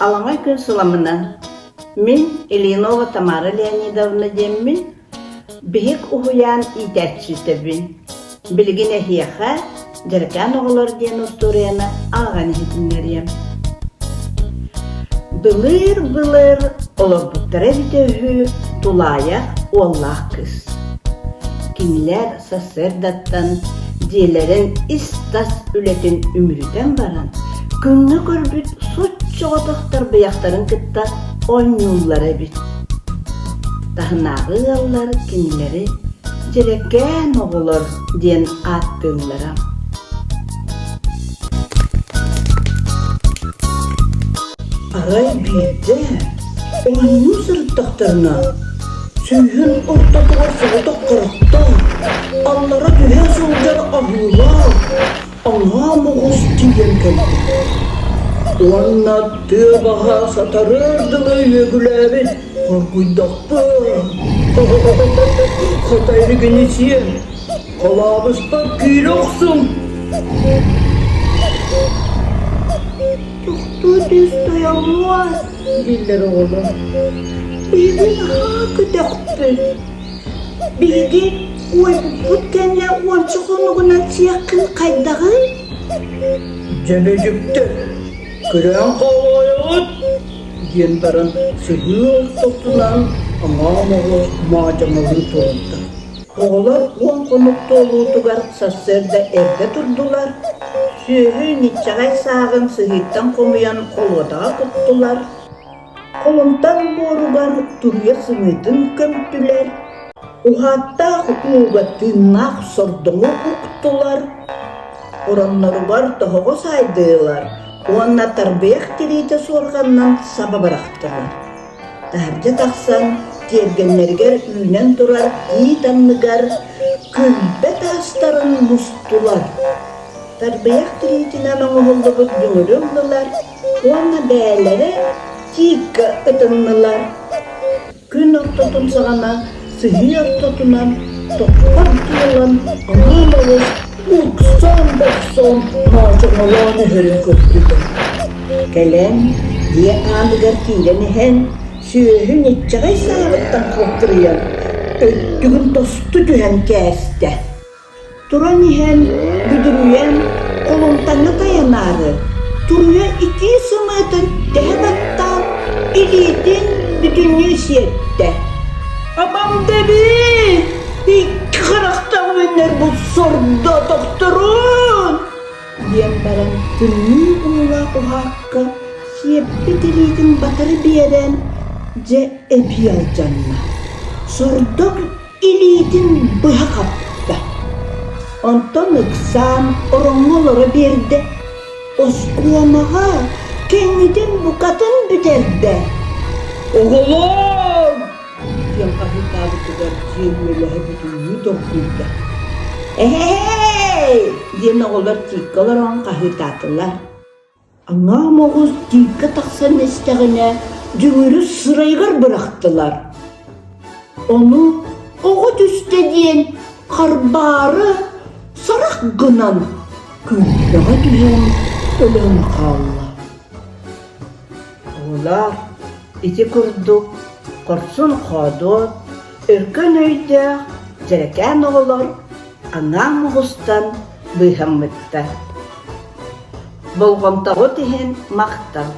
Аламай күн сыламынан мин Ильинова Тамара Леонидовна диэммин биһик уһуйаан иитээччитэбин. Билигин эһиэхэ Дьэрэкээн оҕолор диэн устуоруйаны ааҕан иһитиннэриэм. Былыр-былыр олорбуттара эбитэ үһү тулаайах уоллаах кыыс. Кинилэр сарсыардаттан дьиэлэрин ис-тас үлэтин үмүрүтэн баран, күҥҥэ көрбүт соччоҕотох тарбыйахтарын кытта оонньууллар эбит. Таһынааҕы ыаллар кинилэри «Дьэрэкээн оҕолор» диэн ааттыыллара. Арай биирдэ оонньуу сырыттахтарына, сүүһүн ортотугар соҕотох харахтаах, аллара түһэ сылдьар аһыылаах, аҥаа моҕус тиийэн кэлбит. Уонна тыа баһа сатарыар дылы үөгүлээбит, хоргуйдахпын, хата илигини сиэн, Холообуспар киирэ охсуҥ! Тохтуу түс тойоммуот, дииллэр оҕолор. Биһиги наһаа көтөхпүт. Биһиги уойбуппут кэннэ уонча хонугунан сиэххин хайдаҕый? Дьөлөдьүктэр, күрээн хаалаайаҕыт диэн баран сыһыы ортотунан аҥаа моҕус маадьаҥалыы турда. Оҕолор уон хонук туолуутугар сарсыарда эрдэ турдулар, сүөһү ньиччэҕэй сааҕын сыһыыттан хомуйан холуодаҕа куттулар, холумтан буоругар туруйа сымыытын көмтүлэр, уһааттаах ууга тыыннаах сордоҥу уктулар, оронноругар тоһоҕо саайдылар уонна тарбыйах тириитэ суорҕанынан саба бырахтылар. Таһырдьа тахсан, тиэргэннэригэр үүнэн турар тиит анныгар күлбэ таастарын мустулар. Тарбыйах тириитинэн оҥоһуллубут дүҥүрү ыллылар уонна бэйэлэрэ тииккэ ытыннылар. Күн ортотун саҕана сыһыы ортотунан тоххор туолан аҥаан олус уксан-бохсон моочоҥолоон өһөрүн көрдүлэр. Кэлэн, дьиэ ааныгар киирэн иһэн, сүөһү ньиччэҕэй сааҕыттан халтырыйан, өттүгүн тосту түһэн кээстэ. Туран иһэн, бүдүрүйэн, холумтаҥҥа тайанаары, туруйа итии сымыытын тэһэ баттаан, илиитин бүтүннүү сиэттэ. «Абам дэбиит! Икки харахтаах үүннэр бу сордоотохторун!» диэн баран тымныы уулаах уһаакка сиэппит илиитин батары биэрэн, дьэ эбии алдьанна. Сордоҥ илиитин быһа хапта. Онтон ыксаан ороҥҥо олоро биэрдэ. Оскуомаҕа кэннитин букатын бүтэрдэ. «Оҕолоор!» диэн хаһыытаабытыгар дьиэ үөлэһэ бүтүннүү долгуйда. «Эһэй!» диэн оҕолор тииккэ олорон хаһыытаатылар. Аҥаа моҕус тииккэ тахсан истэҕинэ дүҥүрү сырайыгар бырахтылар. Ону оҕо түстэ диэн харбаары сарах гынан күлбэҕэ түһэн өлөн хаалла. Оҕолоор, ити курдук хорсун-хоодуот, өркөн өйдөөх дьэрэкээн оҕолор аҥаан оҕустан быыһаммыттар. Болҕомтоҕут иһин махтал!